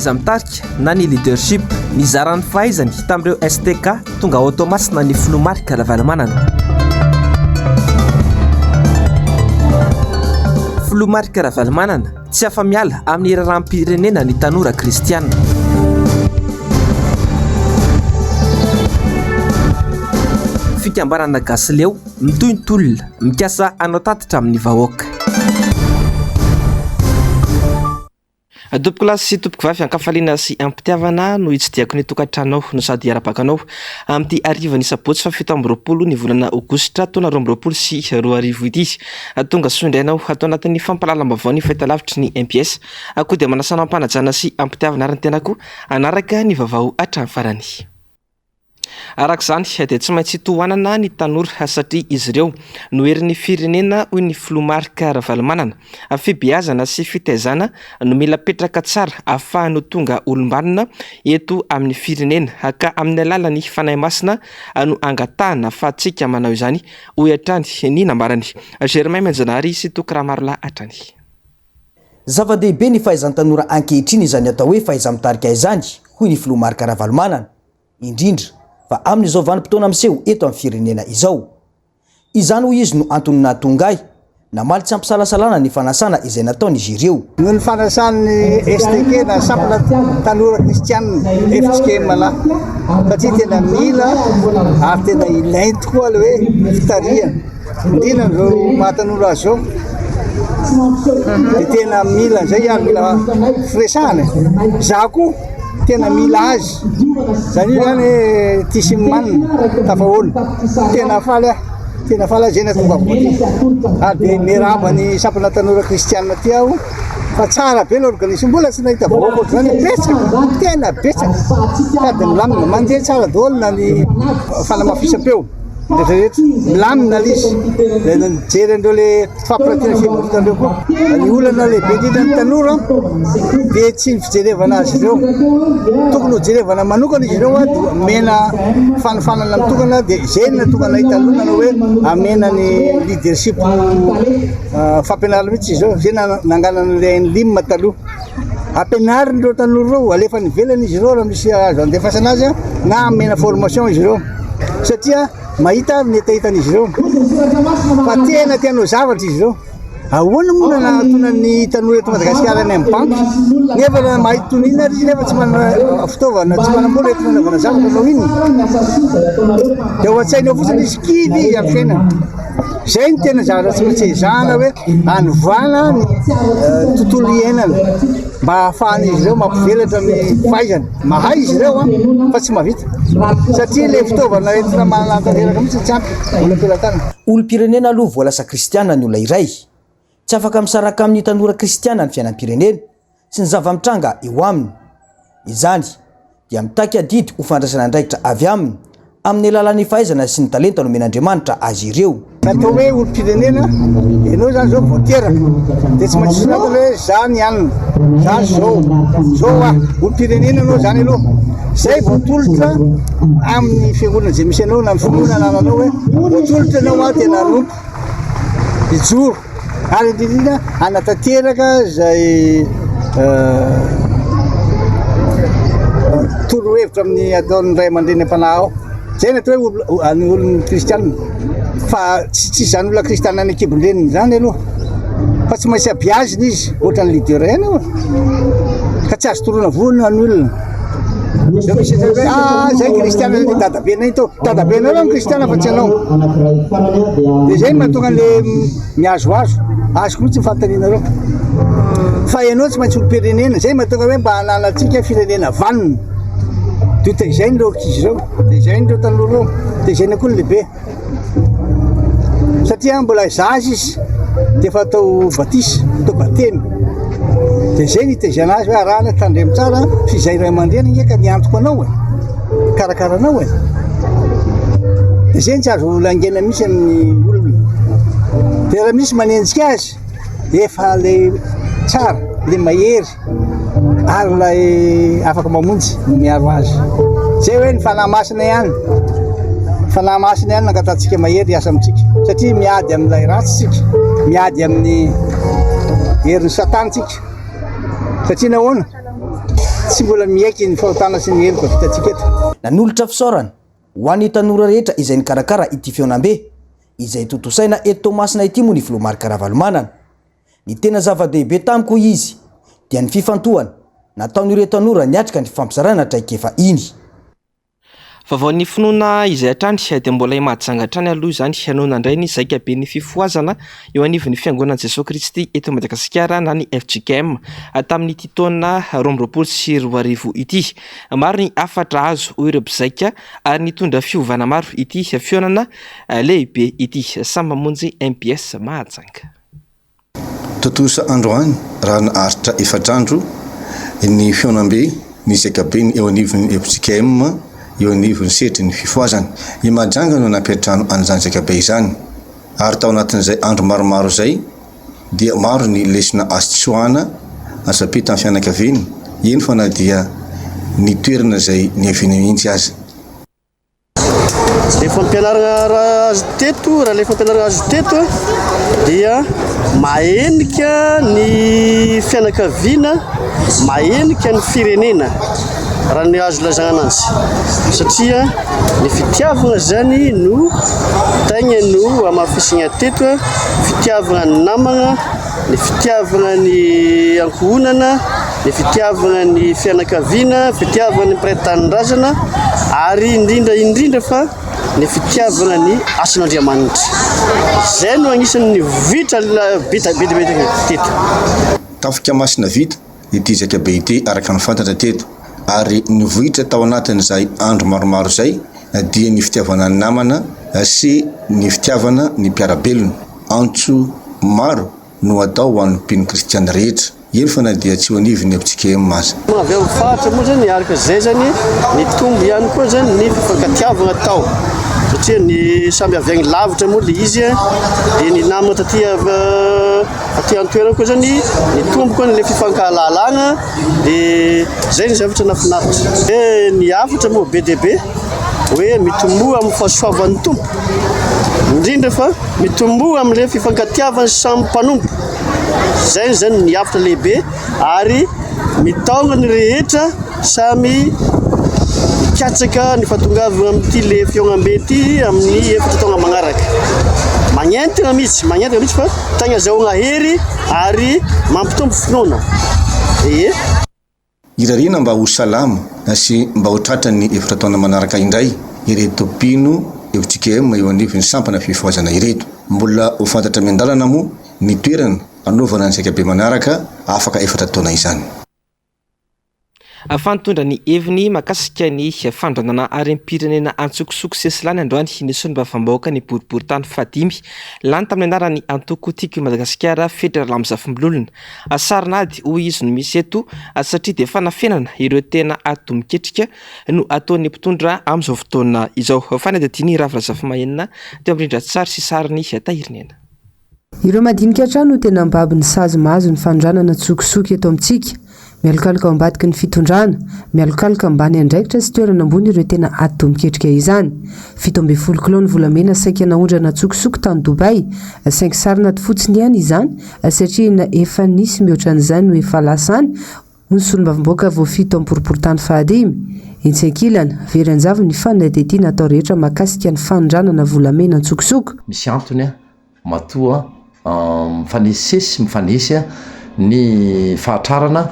Fahaiza-mitarika na ny leadership. Nizara ny fahaizany tamin'ireo STK tonga ao Toamasina ny filoha Marc Ravalomanana. Filoha Marc Ravalomanana, tsy afa-miala amin'ny raharaham-pirenena ny tanora kristiana. Fikambanana Gasy Leo, mitohy ny tolona, mikasa hanao tatitra amin'ny vahoaka. Tompokolahy sy tompokovavy an-kafaliana sy am-pitiavana no hitsidihako ny tokantranonao no sady hiara-baka anao amin'ity harivan'ny sabotsy faha 27 ny volana aogositra taona 2022 ity. Tonga soa indray ianao ato anatin'ny fampahalalam-baovao ny fahitalavitry ny MPS. Koa dia manasa anao am-panajana sy am-pitiavana ary ny tenako hanaraka ny vaovao hatramin'ny farany. Araka izany dia tsy maintsy tohanana ny tanora satria izy ireo no herin'ny firenena hoy ny filoha Marc Ravalomanana. Fibeazana sy fitaizana no mila apetraka tsara ahafahany ho tonga olom-banona eto amin'ny firenena ka amin'ny alalan'ny Fanahy Masina no angatahana ahafahantsika manao izany hoy hatrany ny nambarany. Germain Mianjanahary sy Toky Ramarolahy hatrany. Zava-dehibe ny fahaizan'ny tanora ankehitriny izany atao hoe fahaiza-mitarika izany, hoy ny filoha Marc Ravalomanana, indrindra fa amin'izao vanim-potoana miseho eto amin'ny firenena izao. Izany hoy izy no antony nahatonga ahy namaly tsy ampisalasalana ny fanasana izay nataon'izy ireo. Noho ny fanasan'ny STK na Sampana Tanora Kristianina, FJKM lahy, satria tena mila ary tena ilainy tokoa ilay hoe fitarihana. Indrindra amin'izao maha tanora azy izao dia tena mila an'izay ary mila firesahana e. Izaho koa tena mila azy. Izany hoe izany hoe tia sy manina, tafahoana. Tena faly aho, tena faly aho izay nahatongavako aty. Ary dia miarahaba ny sampana tanora kristianina aty aho fa tsara be l'organisation. Mbola tsy nahita vahoaka ohatr'izany aho. Betsaka, tena betsaka. Sady milamina, mandeha tsara daholo na ny fanamafisam-peo. Rehetra rehetra milamina ilay izy. Dia nijery an'ireo le fampiratiana fivarotana ireo koa. Ny olana lehibe indrindra ny tanora dia tsy ny fijerevana azy ireo. Tokony ho jerevana manokana izy ireo dia omena fanofanana mitokana dia izay no nahatonga anay taloha nanao hoe amena ny leadership fampianarana mihitsy izy ireo. Izay nanganana ilay NLIM taloha. Ampianarina ireo tanora ireo, alefa any ivelany izy ireo raha misy azo andefasana azy na amena formation izy ireo. Satria mahita ary ny hetahetan'izy ireo fa tena te hanao zavatra izy ireo. Ahoana moa no nanatonan'ny tanora eto Madagasikara any amin'ny banky nefa raha mahay tony inona ary izy nefa tsy manana fitaovana, tsy manam-bola entina hanaovana zavatra hanao inona? Dia ao an-tsainy ao fotsiny izy kivy izy amin'ny fiainana. Izay no tena zavatra tsy maintsy ezahana hoe hanovana ny tontolo iainana mba hahafahan'izy ireo mampivelatra ny fahaizany. Mahay izy ireo an, fa tsy mahavita satria ilay fitaovana entina manatanteraka mihitsy tsy ampy, mbola am-pelatanana. Olom-pirenena aloha vao lasa kristiana ny olona iray. Tsy afaka misaraka amin'ny tanora kristiana ny fiainam-pirenena sy ny zava-mitranga eo aminy. Izany dia mitaky adidy ho fandraisana andraikitra avy aminy amin'ny alalan'ny fahaizana sy ny talenta nomen'Andriamanitra azy ireo. Ny atao hoe olom-pirenena, ianao izany izao vao teraka dia tsy maintsy soratana hoe za ny anona, za zao, zao aho, olom-pirenena ianao izany aloha, zay vao atolotra amin'ny fiangonana izay misy anao na ny finoana anananao hoe voatolotra ianao aho tena hanompo, hijoro. Ary indrindra indrindra hanatanteraka izay torohevitra amin'ny ataon'ny ray aman-dreny am-panahy ao. Izay no atao hoe ny olon'ny kristianina. Fa tsy tsy izany olona kristianina any an-kibon-dreniny izany aloha. Fa tsy maintsy abiazina izy ohatran'ny leader ihany io. Ka tsy azo toroana vohona ny olona. Zao misy hoe ah zay kristianina zay dadabenay to. Dadabenao aloha ny kristianina fa tsy anao. Dia izay no mahatonga an'le mihazohazo. Azoko mihitsy ny fanontanianareo. Fa ianao tsy maintsy olom-pirenena. Izay no mahatonga hoe mba hananantsika firenena vanona. Dia tezaina ireo ankizy ireo, tezaina ireo tanora ireo, tezaina koa ny lehibe. Satria mbola zaza izy dia efa atao batisa, atao batemy. Dia izay no itaizana azy hoe arahana tandremo tsara fa izay ray aman-dreny ange ka miantoka anao e, mikarakara anao e. Dia izay no tsy azo laingaina mihitsy amin'ny olona. Dia raha misy manenjika azy, efa ilay tsara, ilay mahery. Ary ilay afaka mamonjy no miaro azy. Izay hoe ny Fanahy Masina ihany. Fanahy Masina ihany nangatahantsika mahery hiasa amintsika. Satria miady amin'ilay ratsy isika. Miady amin'ny herin'ny Satana isika. Satria nahoana? Tsy mbola miaiky ny fahotana sy ny heloka vitantsika eto. Nanolotra fisaorana ho an'ny tanora rehetra izay nikarakara ity fihaonambe izay tontosaina eto Toamasina ity moa ny filoha Marc Ravalomanana. Ny tena zava-dehibe tamiko hoy izy dia ny fifantohana nataon'ireo tanora niatrika ny fifampizarana traikefa iny. Vaovaon'ny finoana izay hatrany dia mbola i Mahajanga hatrany aloha izany no nandray ny zaikaben'ny fifohazana eo anivon'ny Fiangonan'i Jesoa Kristy eto Madagasikara na ny fjkm tamin'ity taona 2022 ity. Maro ny hafatra azo hoy ireo mpizaika ary nitondra fiovana maro ity fihaonana lehibe ity. Samy mamonjy mbs Mahajanga. Tontosa androany raha naharitra efatra andro ny fihaonambe ny zaikabeny eo anivon'ny fjkm eo anivon'ny sehatry ny fifohazana. I Mahajanga no nampiantrano an'izany zaikabe izany ary tao anatin'izay andro maromaro izay dia maro ny lesona azo tsoahana azo ampita amin'ny fianakaviana eny fa na dia ny toerana izay niaviana mihitsy aza. Le fampianarana raha azo teto, raha le fampianarana azo teto dia mahenika ny fianakaviana, mahenika ny firenena raha ny azo ilazana ananjy satria ny fitiavana zany no tegna no hamafisina teto, fitiavana ny namagna, ny fitiavana ny ankohonana, ny fitiavana ny fianakaviana, fitiavana ny mpiray tanindrazana ary indrindra indrindra fa ny fitiavana ny asan'Andriamanitra. Izay no anisan'ny nivoitra be dia be teto. Tafika masina vita ity zaikabe ity araka ny fantatra teto ary nivoitra tao anatin'izay andro maromaro izay dia ny fitiavana ny namana sy ny fitiavana ny mpiara-belona. Antso maro no atao ho an'ny mpino kristiana rehetra. Eny fa na dia tsy eo anivon'ny fjkm aza. Avy amin'ny faritra moa zany araka izay zany nitombo ihany koa zany ny fifankatiavana tao satria ny samy avy agny lavitra moa le izy dia ny namana taty aty an-toerana koa zany nitombo koa le fifankahalalana dia zay ny zavatra nahafinaritra. Dia ny hafatra moa be dia be hoe mitomboa amin'ny fahasoavan'ny Tompo indrindra fa mitomboa amin'ilay fifankatiavan'ny samy mpanompo. Izay izany ny hafatra lehibe ary mitaona ny rehetra samy hikatsaka ny fahatongavana amin'ity le fihaonambe ity amin'ny efatra taona manaraka. Magnentana mihitsy, magnentana mihitsy fa tegna azahoana hery ary mampitombo finoana. Ie. Irariana mba ho salama sy mba ho tratran'ny efatra taona manaraka indray ireto mpino fjkm eo anivon'ny sampana fifohazana ireto. Mbola ho fantatra miandalana moa ny toerana hanaovana ny zaikabe manaraka afaka efatra taona izany. Fa nitondra ny heviny mahakasika ny fandranana harem-pirenena antsokosoko sesilany androany ny solombavambahoaka ny boriborintany fahadimy lany tamin'ny anaran'ny antoko Tiako i Madagasikara Fetra Ralamizafimbelolona. Sarin'ady hoy izy no misy eto satria dia fanafenana ireo tena ady miketrika no ataon'ny mpitondra amin'izao fotoana izao. Fanadihadian'i Ravo Razafimahenina teo amin'ny rindran-tsary sy sarin'i Tahirinena. Ireo madinika hatrany no tena mibaby ny sazy mahazo ny fanondranana an-tsokosoko eto amintsika. Mialokaloka ao ambadiky ny fitondrana, mialokaloka ambany andraikitra sy toerana ambony ireo tena atidoha miketrika izany. 17 kilao ny volamena saika naondrana an-tsokosoko tany Dubaï, saingy sarin'ady fotsiny ihany izany satria na efa nisy mihoatra an'izany no efa lasa any, hoy ny solombavambahoaka voafidy tao amin'ny boriborintany fahadimy. Etsy ankilany, very an-javony ny fanadihadiana atao rehetra mahakasika ny fanondranana volamena an-tsokosoko. Misy antony matoa mifanesisesy mifanesy ny fahatrarana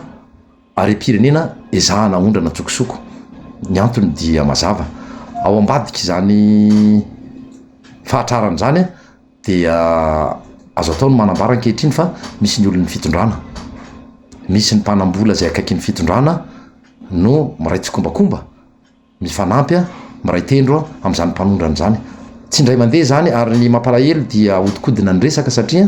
harem-pirenena ezahana aondrana an-tsokosoko. Ny antony dia mazava, ao ambadik'izany fahatrarana izany dia azo atao ny manambara ankehitriny fa misy ny olon'ny fitondrana, misy ny mpanam-bola izay akaikin'ny fitondrana no miray tsikombakomba, mifanampy, miray tendro amin'izany mpanondrana izany. Tsy indray mandeha izany ary ny mampalahelo dia ahodikodina ny resaka satria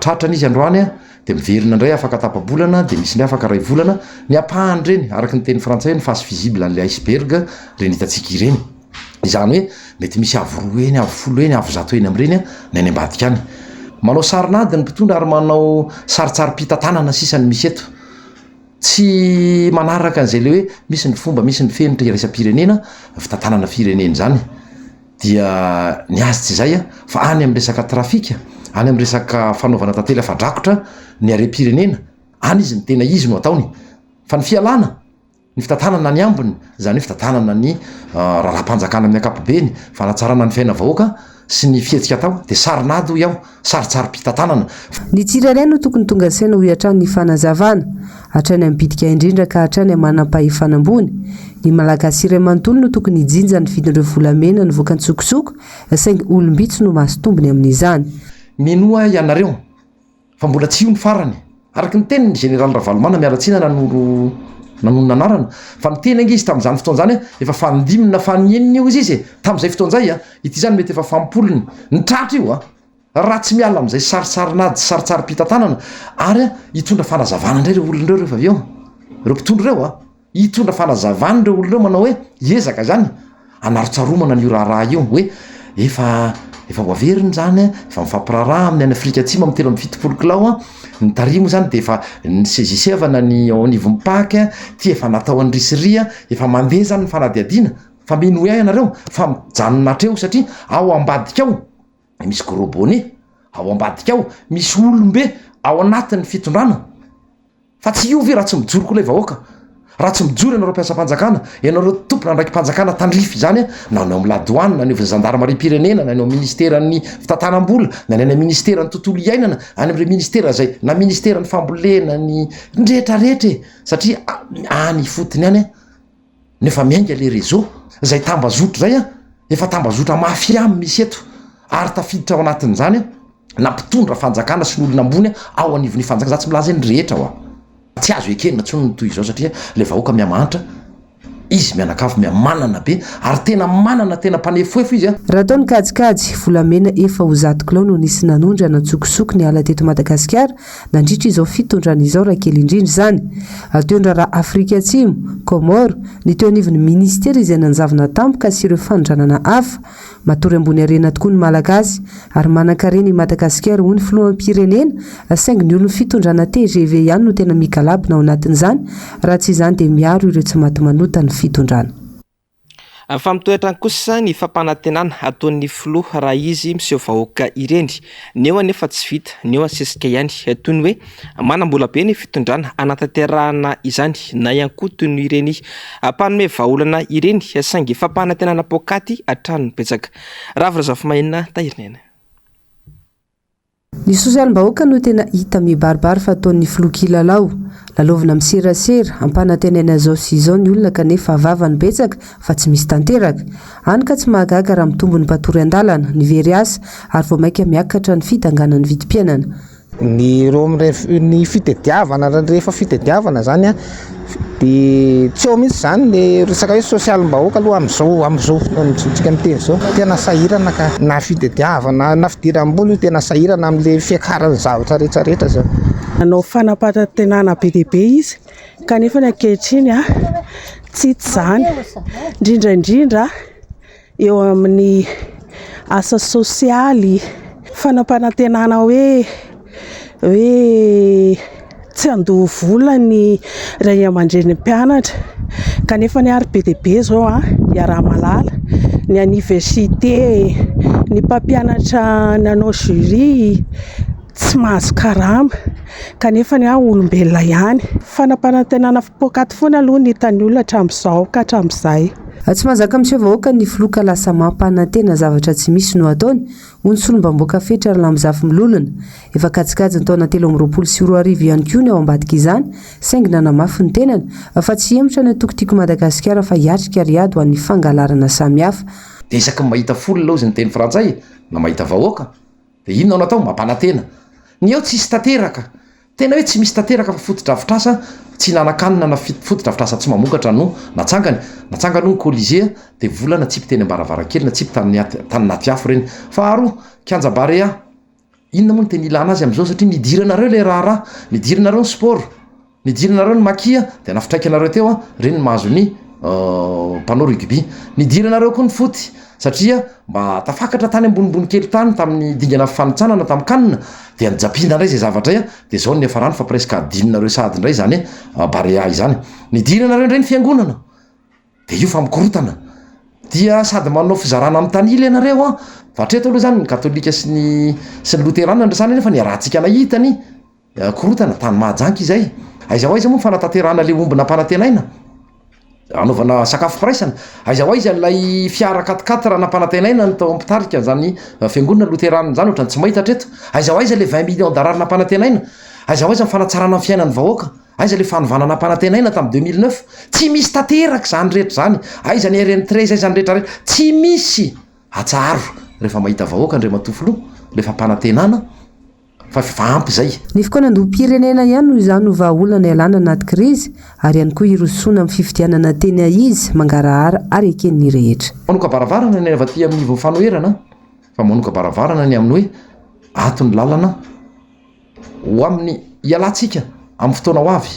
tratrany izy androany dia miverina indray afaka tapa-bolana dia misy indray afaka iray volana, ny ampahany ireny araka ny teny frantsay hoe ny face visible an'ilay iceberg ireny hitantsika ireny. Izany hoe mety misy avo roa heny, avo folo heny, avo zato heny amin'ireny ny any ambadika any. Manao sarin'ady ny mpitondra ary manao saritsarim-pitantanana sisa no misy eto. Tsy manaraka an'izay le hoe misy ny fomba, misy ny fenitra iraisam-pirenena, fitantanana firenena izany. Dia ny azy tsy izay fa any amin'ny resaka trafika, any amin'ny resaka fanaovana tantely afa-drakotra ny harem-pirenena, any izy no tena izy no ataony. Fa ny fialana, ny fitantanana ny ambiny, izany hoe fitantanana ny raharaham-panjakana amin'ny ankapobeny, fanatsarana ny fiaina-vahoaka sy ny fihetsika atao dia sarin'ady hoy aho, saritsarim-pitantanana. Ny tsirairay no tokony tonga saina hoy hatrany ny fanazavana, hatrany amin'ny bitika indrindra ka hatrany amin'ny manam-pahefana ambony. Ny Malagasy iray manontolo no tokony hijinja ny vidin'ireo volamena nivoaka an-tsokosoko saingy olom-bitsy no mahazo tombony amin'izany. Minoa ahy ianareo fa mbola tsy io ny farany. Araka ny teniny Général Ravalomanana, miala tsiny aho nanoro nanonona anarana, fa niteny ange izy tamin'izany fotoana izany hoe efa fahandiminy na fahaeniny io izy izy e, tamin'izay fotoana izay a, ity izany mety efa fahampolony, ny tratra io a, raha tsy miala amin'izay saritsarin'ady sy saritsarim-pitantanana ary hitondra fanazavana indray ireo olona ireo rehefa avy eo, ireo mpitondra ireo a. Hitondra fanazavana ireo olona ireo manao hoe hiezaka izany hanarotsaromana an'io raharaha io hoe efa efa ho averina izany an, efa mifampiraharaha amin'ny any Afrika Atsimo amin'ny 73 kilao an, ny tary moa izany dia efa niseziseavana ny ao anivon'ny Pac, ity efa natao an'i Risiria, efa mandeha izany ny fanadihadiana fa minoy ahy ianareo fa mijanona hatreo satria ao ambadika ao misy gros bonnet, ao ambadika ao misy olom-be ao anatin'ny fitondrana. Fa tsy io ve raha tsy mijoro koa ilay vahoaka? Raha tsy mijoro ianareo mpiasam-panjakana, ianareo tompon'andraiki-panjakana tandrify izany, na ny ao amin'ny ladoany, na ny eo amin'ny zandarimariam-pirenena, na ny ao amin'ny ministeran'ny fitantanam-bola, na ny any amin'ny ministeran'ny tontolo iainana, any amin'ireo ministera izay, na ministeran'ny fambolena, ny ny rehetra rehetra e! Satria any ifotony any no efa miainga ilay réseau, izay tambazotra izay an, efa tambazotra mafia no misy eto, ary tafiditra ao anatin'izany an, na mpitondra fanjakana sy ny olona ambony ao anivon'ny fanjakana, za tsy milaza hoe ny rehetra hoa, tsy azo ekena intsony ny toy izao satria le vahoaka miha-mahantra, izy mianakavy miha-manana be ary tena manana tena mpanefoefo izy an. Raha atao ny kajikajy, volamena efa ho zato kilao no nisy nanondrana an-tsokosoko niala teto Madagasikara nandritra izao fitondrana izao raha kely indrindra izany. Teo ny raharaha Afrika Atsimo, Comores, ny teo anivon'ny minisitera izay nanjavona tampoka sy ireo fanondranana hafa. Matory ambony harena tokoa ny Malagasy ary manan-karena i Madagasikara hoy ny filoham-pirenena saingy ny olon'ny fitondrana tgv ihany no tena migalabona ao anatin'izany raha tsy izany dia miaro ireo tsy maty manota ny fitondrana. Fa mitohy hatrany kosa ny fampanantenana ataon'ny filoha raha izy miseho vahoaka ireny. Ny eo anefa tsy vita, ny eo asesika ihany. Toy ny hoe manam-bola be ny fitondrana hanatanterahana izany na ihany koa toy ny ireny mpanome vahaolana ireny saingy fampanantenana poakaty hatrany no betsaka. Ravo Razafimahenina Tahiriniaina. Ny sosialim-bahoaka no tena hita mibaribary fa ataon'ny filoha kilalao. Lalaovina amin'ny serasera, ampanantenaina izao sy izao ny olona kanefa vava no betsaka fa tsy misy tanteraka. Hany ka tsy mahagaga raha mitombo ny mpatory an-dalana, ny very asa ary vao mainka miakatra ny fidanganan'ny vidim-piainana. Ny ireo amin'ireny ny fitadiavana rehefa fitadiavana zany an de tsy eo mihitsy zany le resaka hoe sosialim-bahoaka aloha amin'izao amin'izao fotoana miteny izao, tena sahirana ka na fitadiavana na fidiram-bola io tena sahirana amin'le fiakaran'ny zavatra rehetra rehetra zany. Nanao fanampanantenana be dia be izy kanefa ny ankehitriny tsy hita izany, indrindra indrindra eo amin'ny asa sosialy, fanampanantenana hoe hoe tsy handoa vola ny ray aman-drenin'ny mpianatra kanefa ary be dia be izao iaraha-mahalala ny oniversite, ny mpampianatra nanao jury tsy mahazo karama kanefa olombelona ihany. Fanampanantenana poakaty foana aloha ny hitan'ny olona hatramin'izao ka hatramin'izay. Tsy mahazaka miseho vahoaka ny filoha ka lasa mampanantena zavatra tsy misy no ataony, hoy ny solombamboaka Fetra Ralamizafimilolona. Efa kajikajy ny taona 2023 ihany koa ny ao ambadik'izany, saingy nanamafy ny tenany fa tsy hihemotra ny antoko Tiako Madagasikara fa hiatrika ary hiady ho an'ny fangalarana samihafa. Dia isaky ny mahita foule hozy ny teny frantsay na mahita vahoaka dia inona no atao? Mampanantena. Ny eo tsisy tanteraka. Tena hoe tsy misy tanteraka fa fotodrafitrasa tsy hinanan-kanina na fotodrafitrasa tsy mamokatra no natsangany. Natsangany hono ny Colisée dia vola natsipy teny am-baravarankely, natsipy tany tany anaty afo ireny. Faharoa, kianja Barea. Inona moa no tena ilana azy amin'izao satria nidiranareo ilay raharaha, nidiranareo ny sport. Nidiranareo ny Maki dia nafitraikanareo teo ireny ny mahazo ny mpanao rugby. Nidiranareo koa ny foot satria mba tafakatra tany ambonimbony kely tany tamin'ny dingana fifanintsanana tamin'ny can dia nijapina indray izay zavatra izay dia izao no niafarany fa presque adinonareo sahady indray izany Barea izany. Nidiranareo indray ny fiangonana dia io fa mikorotana dia sady manao fizarana mitanila ianareo an! Fa hatreto aloha izany ny katolika sy ny sy ny loterana no resahana nefa niarahantsika nahita ny Korontana tany Mahajanga izay. Aiza ho aiza moa ny fanatanterahana ilay omby nampanantenaina hanaovana sakafo firaisana? Aiza ho aiza ilay fiara quatre-quatre nampanantenaina ny tao mpitarika an'izany fiangonana loterana izany ohatran'ny tsy mahita hatreto? Aiza ho aiza ilay 20 millions d'ariary nampanantenaina? Aiza ho aiza ny fanatsarana ny fiainan'ny vahoaka? Aiza ilay fanovana nampanantenaina tamin'ny 2009? Tsy misy tanteraka izany rehetra izany. Aiza ny RN 13, aiza ny rehetra rehetra? Tsy misy! Atsaharo rehefa mahita vahoaka Andriamatoa Filoha ilay fampanantenana fa efa ampy izay. Ny fikaonandoham-pirenena ihany noho izany no vahaolana ialana anaty krizy ary ihany koa hirosoana amin'ny fifidianana tena izy, mangarahara ary eken'ny rehetra. Manoka-baravarana ny avy aty amin'ny ivon'ny fanoherana fa manoka-baravarana ny amin'ny hoe ato ny lalana. ho amin'ny hialantsika amin'ny fotoana ho avy,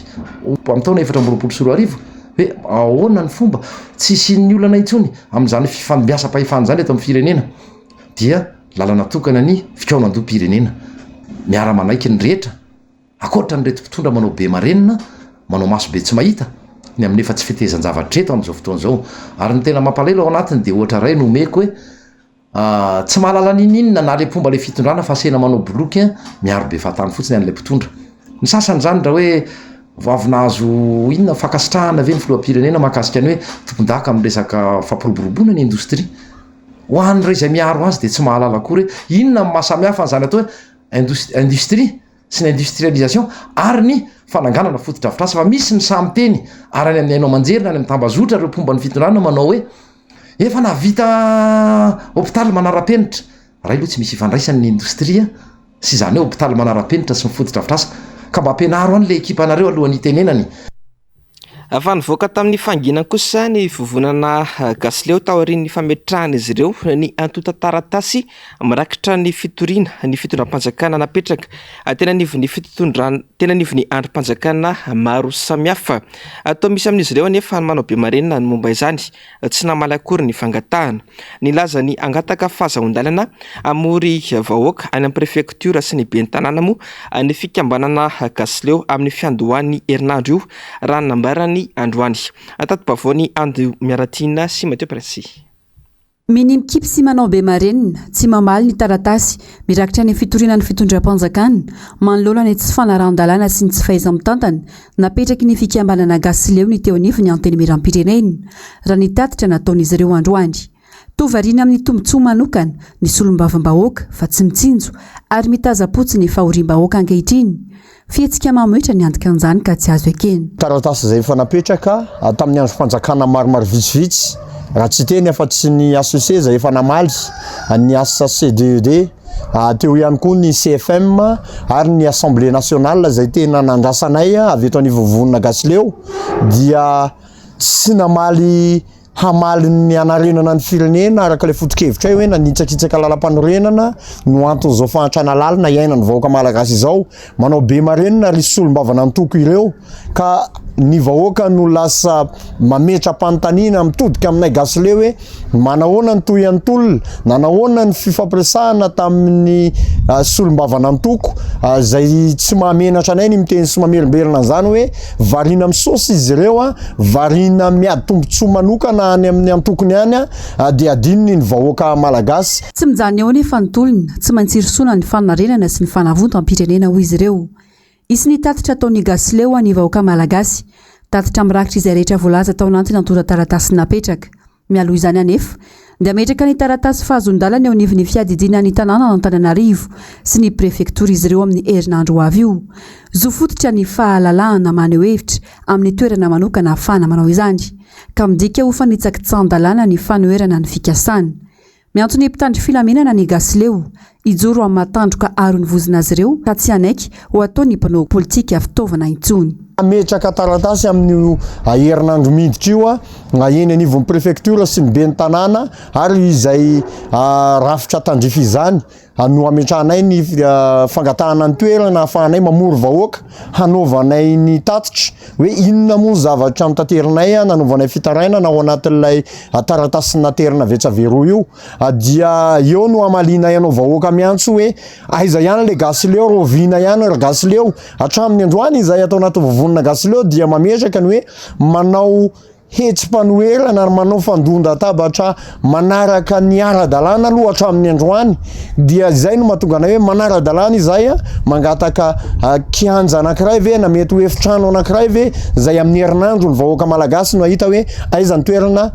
amin'ny taona 2024 hoe ahoana ny fomba tsy hisian'ny olana intsony amin'izany fifandimbiasam-pahefana izany eto amin'ny firenena dia lalana tokana ny fikaonandoham-pirenena. Miara-manaiky ny rehetra ankoatra an'ireto mpitondra manao be marenina, manao maso be tsy mahita ny amin'ny efa tsy fetezan-javatra eto amin'izao fotoana izao. Ary ny tena mampalahelo ao anatiny dia ohatra iray no omeko hoe Tsy mahalala n'inon'inona na le mpomba le fitondrana fa asena manao boloky miaro be fahatany fotsiny an'ilay mpitondra. Ny sasany zany raha hoe vao avy nahazo inona fankasitrahana ve ny filoham-pirenena mahakasika ny hoe tompon-daka amin'ny resaka fampiroboroboana ny indostria. Ho an'ireo izay miaro azy dia tsy mahalala akory hoe inona ny maha samy hafa an'izany atao hoe indostria sy ny industrialisation ary ny fananganana fotodrafitrasa fa misy ny sahy miteny ary any amin'ny haino aman-jery na any amin'ny tambazotra ireo mpomba ny fitondrana manao hoe Efa nahavita hopitaly manara-penitra. Ray aloha tsy misy ifandraisany ny indostria sy izany hoe hopitaly manara-penitra sy ny fotodrafitrasa. Ka mba ampianaro any le ekipanareo alohan'ny hitenenany. Fa nivoaka tamin'ny fahanginany kosa ny vovonana Gasileo taorian'ny fametrahan'izy ireo ny antontan-taratasy mirakitra ny fitoriana ny fitondram-panjakana napetraka teny anivon'ny fitondran teny anivon'ny andrim-panjakana maro samihafa. Toa misy amin'izy ireo anefa ny manao be marenina ny momba izany. Tsy namaly akory ny fangatahana. Nilaza ny hangataka fahazahoan-dalana hamory vahoaka any amin'ny prefektiora sy ny ben'ny tanàna moa ny fikambanana Gasileo amin'ny fiandohan'ny herinandro io, raha ny nambarany androany. Tati-baovaon'i Ando Miaratiana sy Mathieu Princy. Minia mikipy sy manao be marenina, tsy mamaly ny taratasy mirakitra ny fitoriana ny fitondram-panjakana manoloana ny tsy fanarahan-dalàna sy ny tsy fahaiza-mitantana napetraky ny fikambanana Gasy Leo ny teo anivon'ny Antenimierampirenena, raha ny tatitra nataon'izy ireo androany. Toa variana amin'ny tombontsoa manokana ny solombavambahoaka fa tsy mitsinjo ary mitaza-potsiny ny fahoriam-bahoaka ankehitriny. Fihetsika mamohitra ny andikan'izany ka tsy azo ekena. Taratasy izay efa napetraka tamin'ny andrim-panjakana maromaro vitsivitsy, raha tsy hiteny afa-tsy ny HCC izay efa namaly, ny HCDED, teo ihany koa ny CFM ary ny Assemblée nationale izay tena nandrasanay avy eto anivon'ny Vovonana Gasileo dia tsy namaly hamaly ny hanarenana ny firenena araka ilay foto-kevitray hoe nanitsakitsaka lalampanorenana no anton'izao fahantrana lalina iainan'ny vahoaka malagasy izao. Manao be marenina ry solombavan'antoko ireo ka ny vahoaka no lasa mametra-panontaniana mitodika aminay gasileo hoe manahoana ny tohian'ny tolona, nanahoana ny fifampiresahana tamin'ny solombavan'antoko izay tsy mahamenatra anay ny miteny sy mamerimberina an'izany hoe Variana misaosy izy ireo a, variana miady tombontsoa manokana any amin'ny antokony any a, dia adinony ny vahoaka malagasy. Tsy mijanona eo anefa ny tolona, tsy maintsy hirosoana ny fanarenana sy ny fanavontam-pirenena hoy izy ireo. Hisy ny tatitra ataon'ny Gasileo ho an'ny vahoaka malagasy. Tatitra mirakitra izay rehetra voalaza tao anatin'ny antontan-taratasy napetraka. Mialoha izany anefa, dia hametraka ny taratasy fahazoan-dalana eo anivon'ny fiadidiana ny tanànan'Antananarivo sy ny prefektora izy ireo amin'ny herinandro ho avy io. Zo fototra ny fahalalahana maneho hevitra amin'ny toerana manokana ahafahana manao izany, ka midika ho fanitsakitsahan-dalàna ny fanoherana ny fikasana. Miantso ny mpitandro filaminana ny Gasileo hijoro amin'ny maha tandroka aro ny vozona azy ireo ka tsy hanaiky ho ataon'ny mpanao politika fitaovana intsony. Hametraka taratasy amin'io herinandro miditra io eny anivon'ny prefektiora sy ny ben'ny tanàna ary izay rafitra tandrify izany no hametrahanay ny fangatahana ny toerana ahafahanay mamory vahoaka hanaovanay ny tatitra hoe inona moa ny zavatra notaterinay nanaovanay fitarainana ao anatin'ilay taratasy naterina avy etsy avy eroa io dia eo no hamalianay anao vahoaka miantso hoe aiza ihany le gasy leo rahoviana ihany ry gasy leo hatramin'ny androany izay atao anaty vovonana gasy leo dia mametraka ny hoe manao. hetsi-panoherana ary manao fandon-databatra manaraka ny ara-dalàna aloha hatramin'ny androany dia izay no mahatonga anay hoe manara-dalàna izahay mangataka kianja anankiray ve na mety ho efitrano anankiray ve izay amin'ny herinandro ny vahoaka malagasy no hahita hoe aiza ny toerana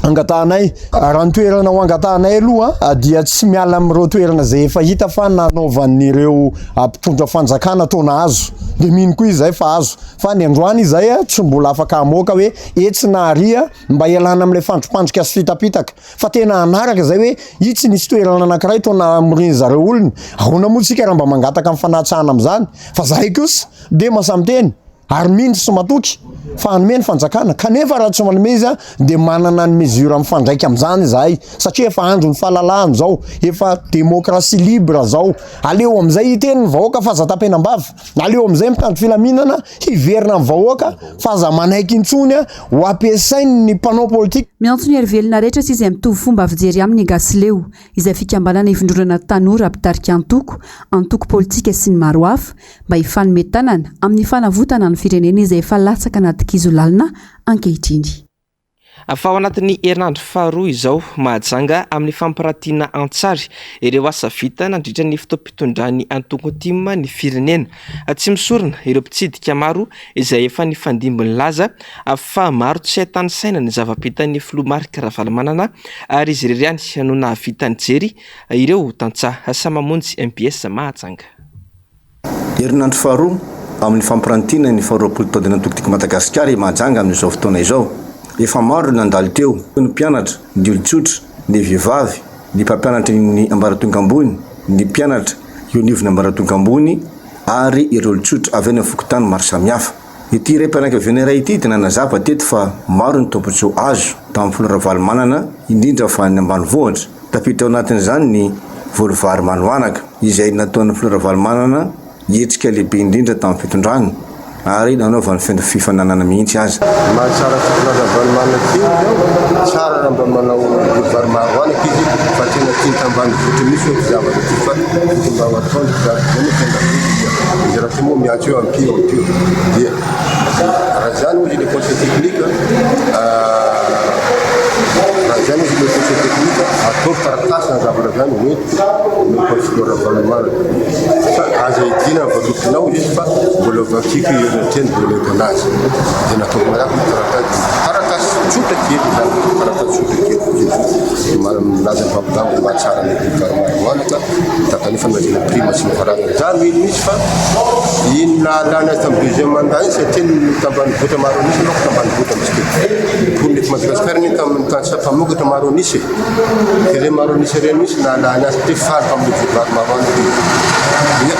angatahanay. Raha ny toerana ho angatahanay aloha dia tsy miala amin'ireo toerana izay efa hita fa nanaovan'ireo mpitondra fanjakana toa nahazo dia mino koa izahay fa azo fa ny androany izahay tsy mbola afaka hamoaka hoe etsy na aria mba hialana amin'ilay fandripandrika sy fitapitaka fa tena hanaraka izay hoe itsy nisy toerana anankiray toa namorian'ny zareo olona, ahoana moa tsika raha mba mangataka ny fanatsahana amin'izany fa zahay kosa dia mahasahy miteny ary mino sy matoky fa hanome ny fanjakana kanefa raha tsy manome izy dia manana ny mesure mifandraika amin'izany izahay satria efa andron'ny fahalalahana izao, efa démocratie libre izao, aleo amin'izay hiteny ny vahoaka fa aza tapenam-bava. Aleo amin'izay mitandro filaminana hiverina amin'ny vahoaka fa aza manaiky intsony ho ampiasain'ny mpanao politika. Miantso ny herivelona rehetra sy izay mitovy fomba fijery aminy Gasileo, izay fikambanana ivondronana tanora mpitarika antoko, antoko politika sy ny maro hafa, mba hifanome tanana amin'ny fanavotana ny firenena izay efa latsaka anaty kizo lalina ankehitriny. Fa ao anatin'ny herinandro faharoa izao, Mahajanga amin'ny fampiratiana an-tsary ireo asa vita nandritra ny fotoam-pitondran'ny antoko tim ny firenena. Tsy misorona ireo mpitsidika maro izay efa nifandimby nilaza fa maro tsy hay tanisaina ny zava-bitan'ny filoha Marc Ravalomanana ary izy irery ihany no nahavita nijery ireo tantsaha. Samamonjy mbs Mahajanga. Herinandro faharoa amin'ny fampirantiana ny faharoapolo taonan'ny Antoko Tiako Madagasikara i Mahajanga amin'izao fotoana izao. Efa maro ny nandalo teo, ny mpianatra, ny olon-tsotra, ny vehivavy, ny mpampianatra ny ambaratonga ambony, ny mpianatra eo anivon'ny ambaratonga ambony ary ireo olon-tsotra avy any amin'ny fokontany maro samihafa. Ity raim-pianakaviana iray ity dia nanazava teto fa maro ny tombontsoa azo tamin'ny filoha Ravalomanana, indrindra fa ny ambanivohitra. Tafiditra ao anatin'izany ny voly vary manoanaka, izay nataon'ny filoha Ravalomanana hetsika lehibe indrindra tamin'ny fitondrany ary nanaovany fifananana mihitsy aza. Mahatsara fitondrana Ravalomanana teo izao, tsara raha mba manao voly vary maroanaka izy fa tena tiany tambanivohitra mihitsy ity zavatra ity fa tokony mba ho ataony ity zavatra izay nefa tena izy raha moa miantso eo ampio ampio dia Raha izany hozy le conseil technique raha izany hozy le conseil technique ataovy taratasy na zavatra zany hoentiko omeko an'i filoha Ravalomanana fa aza idina ny valopinao izy fa mbola vakiko eo anatrehany vao omeko anazy dia nataoko manaraka ny taratasy taratasy tsotra kely zany taratasy tsotra kely fotsiny milaza ny fampitambo mahatsara ny Ravalomanana Tahaka ny fanajana prime sy ny karazany. Za mino mihitsy fa iny nahalany azy tamin'ny deuxième mandat iny satria ny tambanivohitra maro an'isa manko tambanivohitra amintsika eto. Mponina eto Madagasikara anie tamin'ny tany sa mpamokatra maro an'isa e. Dia ireny maro an'isa ireny mihitsy nahalany azy satria faly tamin'ilay voly vary maro an'isa ireny. Dia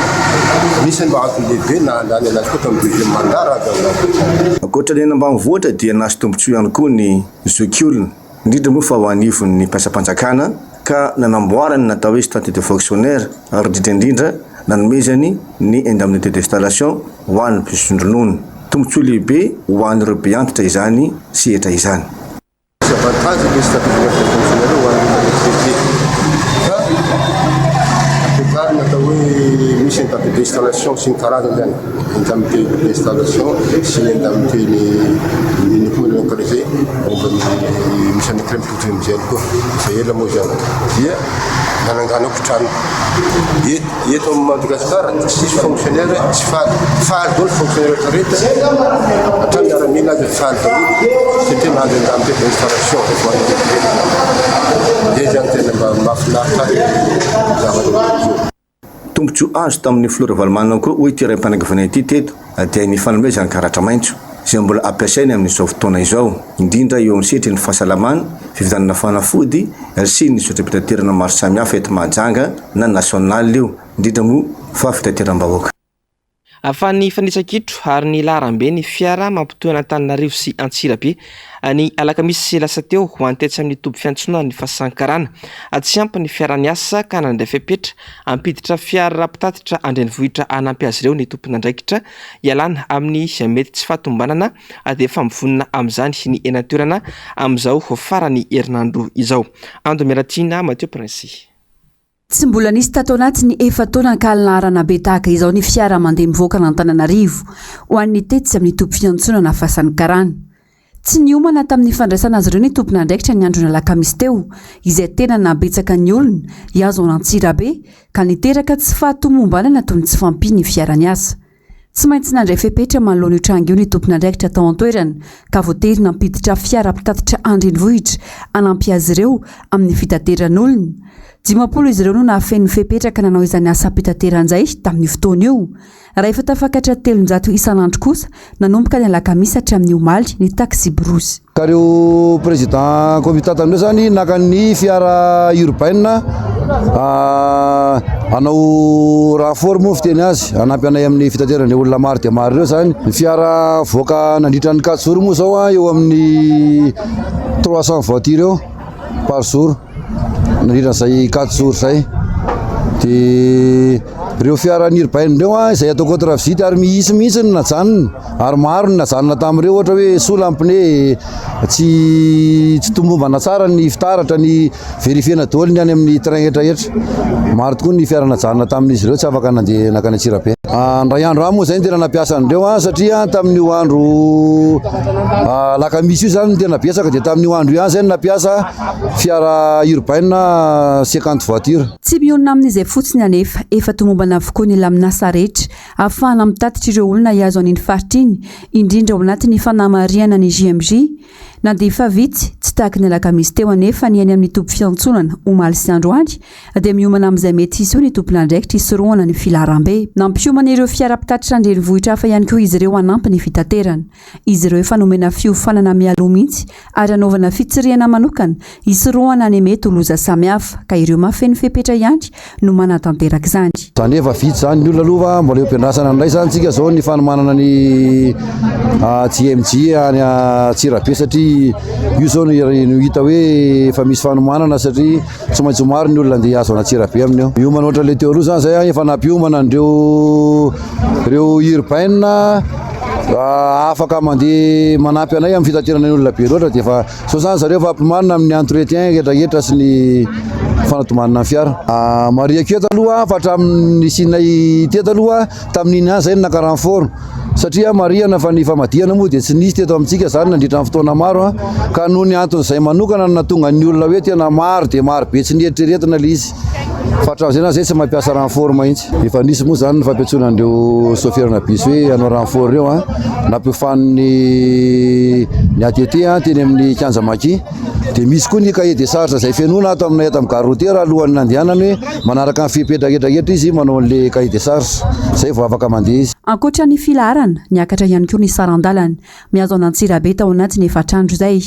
anisan'ny mba antony lehibe nahalany anazy koa tamin'ny deuxième mandat raha avy aminà. Ankoatra ny any ambanivohitra dia nahazo tombontsoa ihany koa ny zokiolona. indrindra moa fa ho anivon'ny mpiasam-panjakana ka nanamboarany ny atao hoe statut de fonctionnaire ary indrindra indrindra nanomezany ny indemnité d'installation ho an'ny mpisotro-dronono. Tombontsoa lehibe ho an'ireo be antitra izany sehatra izany. Misy avantage ilay statut de fonctionnaire ho an'ny olona retraité fa ampiakarina atao hoe misy indemnité d'installation sy ny karazany zany. Indemnité d'installation sy ny indemnité ny ny koa ny localisé momba ny misy anankiray mitovy amin'izay ihany koa efa ela moa izany dia nananganako trano eto eto amin'i Madagasikara tsisy fonctionnaire tsy faly faly daholo fonctionnaire rehetra hatramin'ny miaramila aza faly daholo satria nahazo indemnité d'installation ho an'ny retraite izay zany tena mba mahafinaritra ahy zavatra io. Tombontsoa azo tamin'ny filoha Ravalomanana koa, hoy ity raim-pianakaviana ity teto, dia ny fanomezana karatra maitso, izay mbola ampiasainy amin'izao fotoana izao, indrindra eo amin'ny sehatry ny fahasalamana, fividianana fanafody sy ny zotram-pitaterana maro samihafa eto Mahajanga na nasionaly io, indrindra moa fa fitateram-bahoaka. Fa ny fanitsa-kitro ary ny laharam-be ny fiara mampitohy an'Antananarivo sy Antsirabe ny alakamisy lasa teo ho an'ny tetsy amin'ny toby fiantsonan'ny Fasankarana. Tsy ampy ny fiara niasa ka nandray fepetra hampiditra fiara mpitatitra an-drenivohitra hanampy azy ireo ny tompon'andraikitra hialana amin'ny mety tsy fahatomombanana dia efa mivonona amin'izany ny eny an-toerana amin'izao faran'ny herinandro izao. Ando Mialatiana Mathieu Prince. Tsy mbola nisy tato anatin'ny efa-taona ankalinarana be tahaka izao ny fiara mandeha mivoaka an'Antananarivo ho an'ny tetsy amin'ny toby fiantsonana Fasan'ny Karana. Tsy niomana tamin'ny fandraisana azy ireo ny tompon'andraikitra ny andron'ny alakamisy teo, izay tena nahabetsaka ny olona hihazo an'Antsirabe, ka niteraka tsy fahatomombanana toy ny tsy fahampian'ny fiara niasa. Tsy maintsy nandray fepetra manoloana io tranga io ny tompon'andraikitra tao an-toerana ka voatery nampiditra fiara mpitatitra an-drenivohitra hanampy azy ireo amin'ny fitateran'olona. 50 izy ireo no nahafeno ny fepetra ka nanao izany asam-pitaterana izay tamin'io fotoana io. Raha efa tafakatra 300 isan'andro kosa nanomboka ny alakamisy hatramin'ny omaly ny taksiborosy. Ka reo président comitat ireo zany naka ny fiara urbaine hanao renfort moa fiteny azy hanampy anay amin'ny fitaterana ireo olona maro dia maro ireo zany. Ny fiara voaka nandritra ny quatre jours moa zao eo amin'ny 300 voitures eo par jour. Nandritra izay quatre jours izay dia ireo fiara nirbaina ireo an izay atao contre visite ary misy mihitsy ny najanona ary maro ny najanona tamin'ireo ohatra hoe sola ny pneu tsy tsy tomombana tsara ny fitaratra ny verifiena daholo ny any amin'ny train rehetra rehetra maro tokoa ny fiara najanona tamin'izy ireo tsy afaka nandeha nankany Antsirabe. Indray andro any moa izay no tena nampiasa an'ireo an satria tamin'io andro alakamisy io izany no tena betsaka dia tamin'io andro io ihany izay no nampiasa Fiara urbaine 50 voitures. Tsy mionona amin'izay fotsiny anefa, efa tomombana avokoa ny laminasa rehetra ahafahana mitatitra ireo olona hihazo an'iny faritra iny, indrindra ao anatin'ny fanamarihana ny JMJ. Na dia efa vitsy, tsy tahaka ny alakamisy teo anefa ny eny amin'ny toby fiantsonana omaly sy androany, dia miomana amin'izay mety hiseho ny tompon'andraikitra hisorohana ny filaharambe. Nampiomana ireo fiara mpitatitra an-drenivohitra hafa ihany koa izy ireo hanampy ny fitaterana. Izy ireo efa nomena fiofanana mialoha mihitsy ary hanaovana fitsirihana manokana hisorohana ny mety ho loza samihafa ka ireo mahafeno fepetra ihany no manatanteraka izany. Izany hoe efa vita izany ny olona aloha fa mbola eo am-piandrasana indray izany tsika izao ny fanomanana ny JMJ any Antsirabe satria io izao no hita hoe efa misy fanomanana satria Tsy maintsy ho maro ny olona andeha hihazo an'Antsirabe amin'io. Miomana ohatra ilay teo aloha izany izay efa nampiomana an'ireo ireo urbaine afaka mandeha manampy anay amin'ny fitaterana ny olona be loatra dia efa sao izany zareo efa ampiomanina amin'ny entretien rehetrarehetra sy ny fanatomanana ny fiara. Marihiko eto aloha fa hatramin'ny nisianay teto aloha tamin'iny ihany izay no naka renfort. Satria marihana fa ny famadihana moa dia tsy nisy teto amintsika izany nandritra ny fotoana maro ka noho ny anton'izay manokana no nahatonga ny olona hoe tena maro dia maro be tsy nieritreretina ilay izy. Fa hatramin'izay na izay tsy mampiasa renfort mihitsy. Efa nisy moa izany ny fampiantsoana an'ireo saoferana bus hoe hanao renfort ireo an, nampiofanin'ny ny ATT teny amin'ny kianja Maki. Dia misy koa ny cahier de charge izay fenoina ato aminay ato amin'ny gare routière alohan'ny nandehanany hoe manaraka ny fepetra rehetra rehetra izy manao an'ilay cahier de charge izay vao afaka mandeha izy. Ankoatra ny filaharana, niakatra ihany koa ny saran-dalana mihazo an'Antsirabe tao anatin'ny efatra andro izay.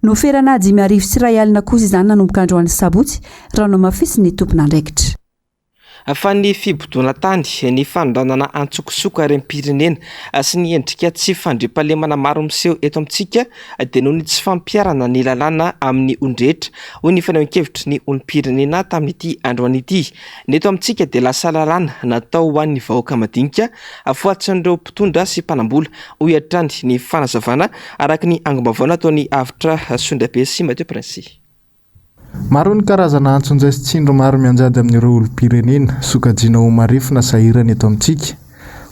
Noferana 1051 kosa izany nanomboka androany sabotsy raha nohamafisin'ny tompon'andraikitra. Fa ny fibodoana tany, ny fanondranana antsokosoko harem-pirenena sy ny endrika tsy fandriampahalemana maro miseho eto amintsika dia noho ny tsy fampiharana ny lalàna amin'ny olon-drehetra, hoy ny fanehoan-kevitry ny olom-pirenena tamin'ity androany ity. Ny eto amintsika dia lasa lalàna natao ho an'ny vahoaka madinika, foatsin'ireo mpitondra sy mpanambola, hoy hatrany ny fanazavana araka ny angom-baovao nataon'i Avotra Sondrabe sy Mathieu Prince. Maro ny karazana antsonjay sy tsindry maro mianjady amin'ireo olom-pirenena, sokajiana ho marefo na sahirana eto amintsika.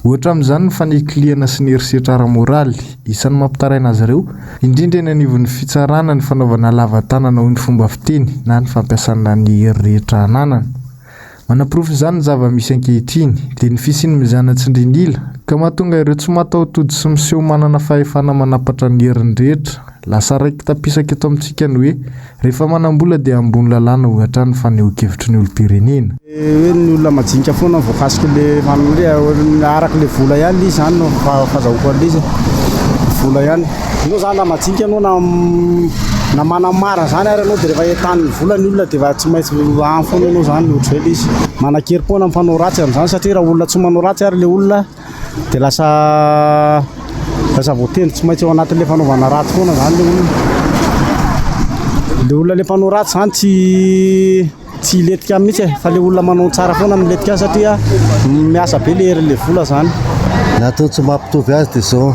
Ohatra amin'izany ny fanikilihana sy ny herisetra ara-moraly. Isan'ny mampitaraina azy ireo, indrindra eny anivon'ny fitsarana ny fanaovana lava tanana hoy ny fomba fiteny na ny fampiasana ny hery rehetra ananana. Manaporofo izany ny zava-misy ankehitriny, dia ny fisian'ny mizana tsindrin'ila, ka mahatonga ireo tsy mataho-tody sy miseho manana fahefana manampatra ny heriny rehetra. Lasa raiki-tapisaka eto amintsika ny hoe, rehefa manam-bola dia ambony lalàna hoy hatrany ny fanehoan-kevitry ny olom-pirenena. Hoe ny olona majinika foana no voakasik'le faniriana, arak'le vola ihany le izy zany no fahazahoako an'le izy, vola ihany. Ianao zany raha majinika ianao na na manamara zany ary ianao dia rehefa entanin'ny vola ny olona dia efa tsy maintsy any foana ianao zany ohatr'izay le izy. Manan-kerim-poana mifanao ratsy amin'izany satria raha olona tsy manao ratsy ary le olona dia lasa lasa voatendry tsy maintsy ao anatin'le fanaovana ratsy foana zany le olona. Le olona le mpanao ratsy zany tsy Tsy hilentika mihitsy e, fa le olona manao ny tsara foana no milentika any satria miasa be le herin'le vola zany. Ny antony tsy mampitovy azy dia izao,